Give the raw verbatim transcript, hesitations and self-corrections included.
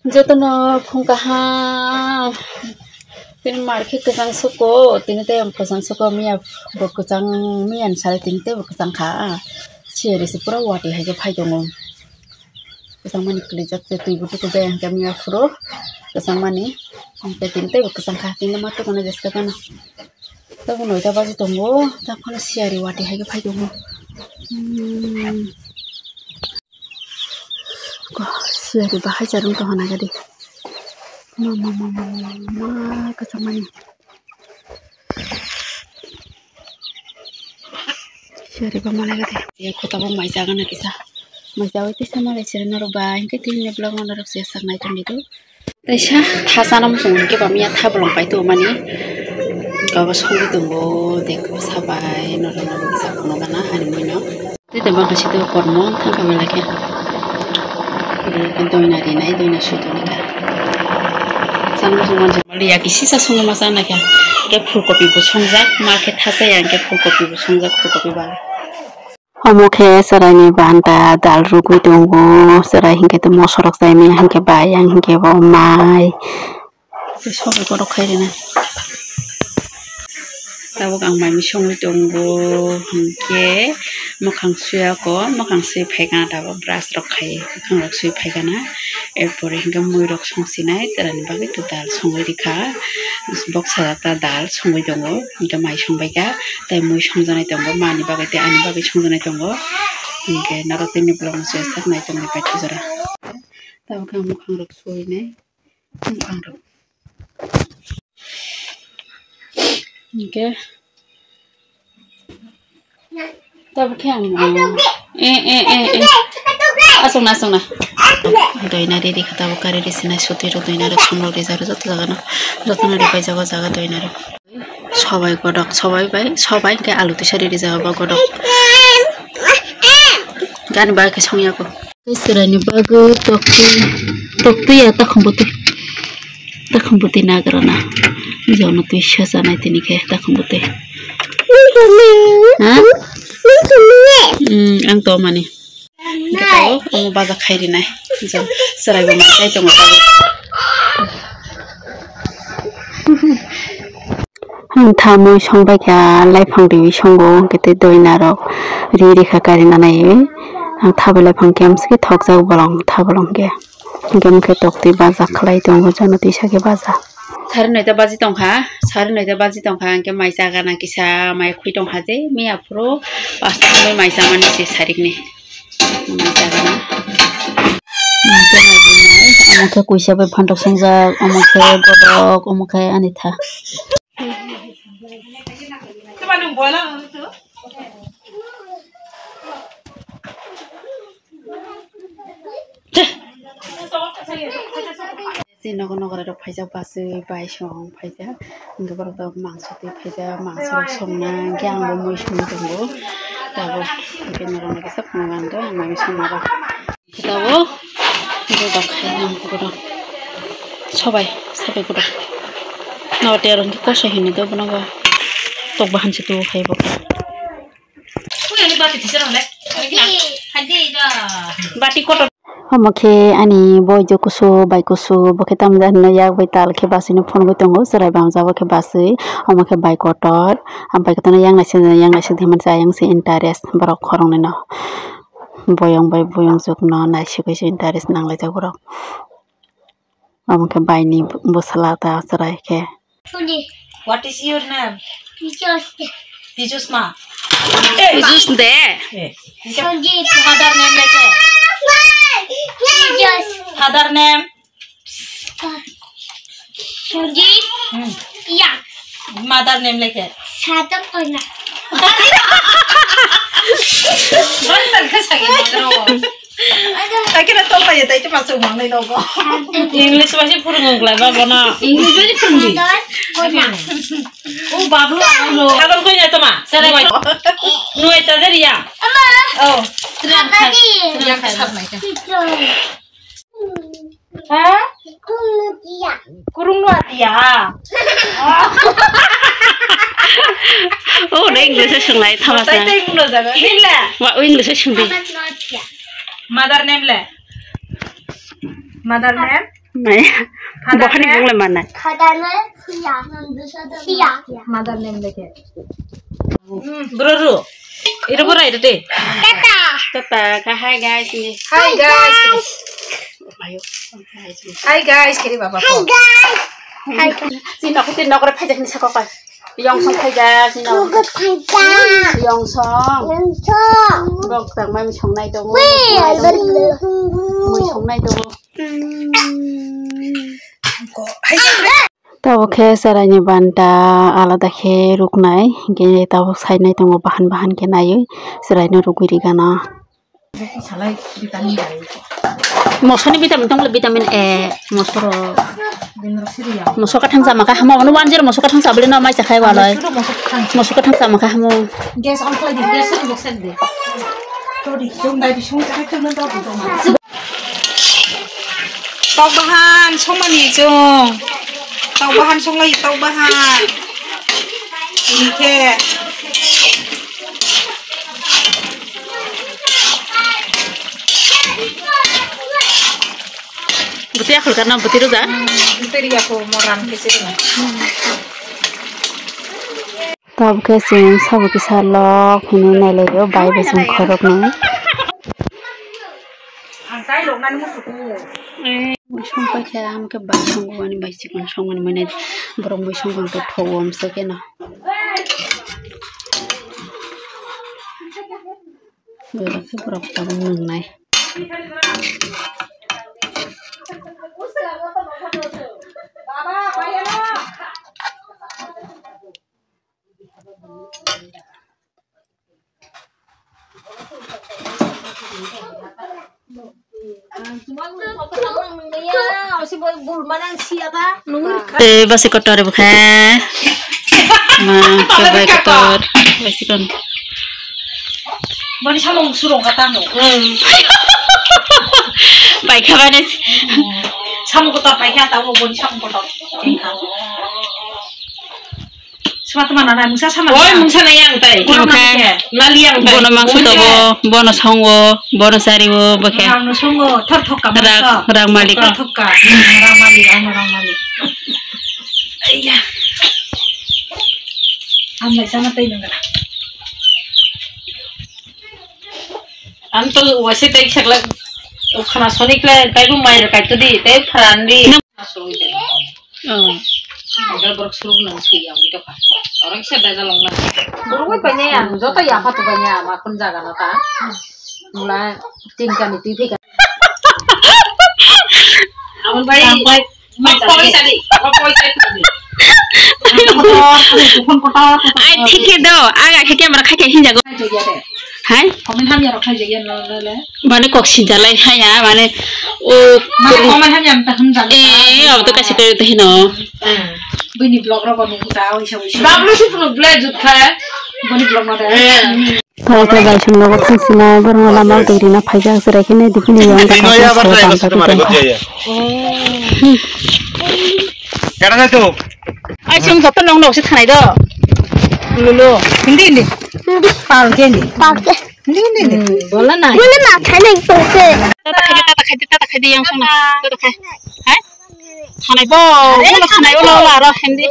Jotono phung kaham. Tini mar khe kwchang suko, tini tei ang kwchang suko, miya bo kwchang, miya ni sari tini tei bo kwchang kha. Siyari se pura wati hai khe phai tongo. Kwchang mani kwlijak se twi bo tuku jaya hwnkhe miya phuru kwchang mani. Hwnkhe tini tei bo kwchang kha, tini ma tukuna jeska gana. Tabuk noita baji tongo, tabuk phano siyari wati hai khe phai tongo. Hmm. Ko, siyari bahai charwng tongkha naikha di. Ma, ma, ma, ma, ma, ma, kwchangmani. Siyari ba malai gade. Ya, kota bo mai jaga na kisa. Mai jaga kisa malai siri norok ba, hingke tini vlog no norok se sak nai tong di do. Teisa thasa no muchung hingke ba miya thabolong pai tongmani. Gabo songwi tongo, dek sabai, norok norok kisa phunukgana, hani mui no. Tei tei bangkha sitio kormo thangkha belai khe. Doina rinai, doina sui tongkha. Chana muchung mansa mali ya kisisa songma chana khe. Hingke phulkopi bo songjak, ma khe thasa ya hingke phulkopi bo songjak, phulkopi ba. Omo khe chwraini banta dal rwgwi tongo, chwrai hinkhe tei moso rok chaimani hinkhe bai, yang hinkhe bo mai. Tei sobai borok khai rina. Tabuk ang mai mui songwi tongo hinkhe mwkhang suya ko, mwkhang swi phaikha tabuk brush rok khai, bwkhang rok swi phaikha na. Erpore hinkhe mui rok songsinai, chwraini bagwi to dal songwi rikha. Boksa ta dal songwi tongo, hinkhe mai songbaikha, tei mui songjaknai tongo, mani bagwi tei ani bagwi songjaknai tongo. Hinkhe norok tini vlog no se sak nai tongwi paithak jora. Tabuk khe ang mwkhang rok suinai. Ang rok. Hingke. Tabuk khe ang, eh, eh, eh, eh. Aswk na, aswk na. Doina riri kha tabuk kari risi nai sotwi rok doina rok som rok rijak rw joto jaga no. Joto no ripai jago jaga doina rok. Sobai godok, sobai bai, sobai hingke alu tisa riri jaga bo godok. Gani bagwi khe songya ko. Tei chwraini bagwi toktwi, toktwi ya takhum bwtwi, takhum bwtwi nagrana. Jono twi sosanai tini khe takhum bwtwi. Ha? Hmm, ang to mani. Hingke tabuk omo baja khai rinai. Jom chwrai bo mai chai tongo tabuk. Ang tha mui songbai kha, laiphang riwi songo, hwnkhe tei doina rok ri rikha karina naiwi. Ang tha bai laiphang khe amsike thokjak bolong, tha bolong khe. Hwnkhe mokhe toktwi baja khlai tongo, jono tisa khe baja. Sari noita baji tongkha, sari noita baji tongkha, hwnkhe mai chagana kisa mai khwi tongkha je, miya phuru pasta mai mai chamani se sarikni. Mai chagana. Omo khe kuisa bai phantok songjak, omo khe bodok, omo khe ani tha. Tei nogo nogo rok phaijak, bachwi bai song phaijak, hingke borok tabuk mangso twi phaijak, mangso rok songna hingke ang bo mui songwi tongo tabuk, hingke norok no kisa phunukna ang do ang mui songma rok. Kitabo, borok khai nang borok. Sobai, sobai borok. Nabo terong khe kosoi hini do bono bo. Tok bahan se tubu khai bo. Bati kotor. Omo khe ani boijo kusu, bai kusu, bo khe tamjani no yak bai tal khe basui no phunugwi tongo, chwrai bamjabo khe basui, omo khe bai kotor, a bai kotor no yang naising, yang naising hinmani chayang se interest borok khoroknwi no. Boyong bai boyong jokno naisigwi se interest nanglaijak borok. Omo khe baini bwsala ta chwrai khe. What is your name? Tijus. Tijus ma? Tijus de. Eh, Sanjit. Father name lekhe. Tijus. Father name? Sanjit. Hmm. Ya. Mother name lekhe. Sadap koina. Mother ke sakit mother. Akhirnya tol aja tadi masuk mang nih nogo. English masih purung ngelai baba na. English masih purung di. Sadap koina. Oh babu lo. Sadap koina to ma. Nuai. Nuai tadi ya. Ama. Oh. Yang kesat naik. Ha? Kurung no atia. Oh, na English o swnglai thama sa. Tai tai mungno jaga. Hinla. Wa English o swngdi. Mother name le? Mother name? Bokhani bung le manai. Khadana siya. Siya. Mother name lekhe. Bro ru. Iro bro iro de. Tata. Tata. Ka hi guys ni. Hi guys. Ayo. Hi guys kiri baba. Hi guys. Hi guys. Si nok tin nok re phaja ni sakok. Yongsong phaijak, sino. Yongsong. Yongsong. Bok tangma mi songnai tongo. Mui songnai tongo. Tabuk khe chwraini banta alada khe ruknai, hinkhe tabuk sainai tongo bahan bahan khe naiwi chwraino rugwi rigana. Mosoni vitamin tong le vitamin A, mosoro. Moso kathang sama ka hamo, one zero moso kathang sabli no mai chakhai walai. Moso kathang sama ka hamo. Gas on khlai di, gas on khlai di. Tok bahan songmani chong. Tok bahan songlai, tok bahan. Ini khe. Buti akhol karna buti ruja. Buti riya ko moran kese. Tabuk khe chwng sabo kisa lok hinwi nailaio, bai bo chwng khoroknwi. Ang tai rok nani musuku. Mui song paikha, ang khe bai songo ani bai chikon songmani mane borok mui song khe thogo amsa khe no. Borok khe borok tabuk nwngnai. Tei basi kotor bwkha. Ma, kebai kotor. Basi kon. Bani samung surung kata no. Paikha bani. Samung kotor paikha tabo bani samung kotor. Sima tuma nana mungsa sama. Oi, mungsa na yang tai. Bono mungsa. Mali yang tai. Bono mangsa tobo, bono songo, bono sariwo, bokhe. Bono songo, thor thokka. Rak, mangsa. Rak malik. Thor thokka. Rak malik, ano rak malik. Aiya. Amai sama tai nang. Ang to wasi tai sakla. Khana soni kle, tai bu mai kai to di, tai pharan di. Oh. Agar borok suruk nang sui yang gitu kan. Orang bisa daga long nang. Borok bai paine ya, joto ya pha tu paine ya, ma kun jaga na ta. Mula tin kami tipi kan. Abang bai, bai, bai, bai, bai, bai. Ai, thik khe do, aga khe camera khai khe hinjago. Hai? Comment hamya rok khai jagya no, no, le. Mane kok sinjalai haya, mane o. Mane comment hamya ta hwnjak. Eh, abo to kasi koi to hino. Bini vlog rok no ta oi sa oi sa. Bablu si phunu ble jut kha. Bini vlog no ta. Phai khe bai sung nogo thang sina, borok no lama twi rina phaijak, chwrai khe nai dipini yang. Tino ya bar try ko suru mare ko ya. Kada na to. Ai, sung joto nong nok se thanai do. Lulu. Hindi, hindi. Hindi. Pal ke hindi. Pal ke. Hindi, hindi, hindi. Hmm, bola na. Bola na, thanai to se. Tata khai, tata khai, tata khai yang sung na. Tata khai. Hai? Thanai bo, bola thanai, bola, bola, ro, hindi.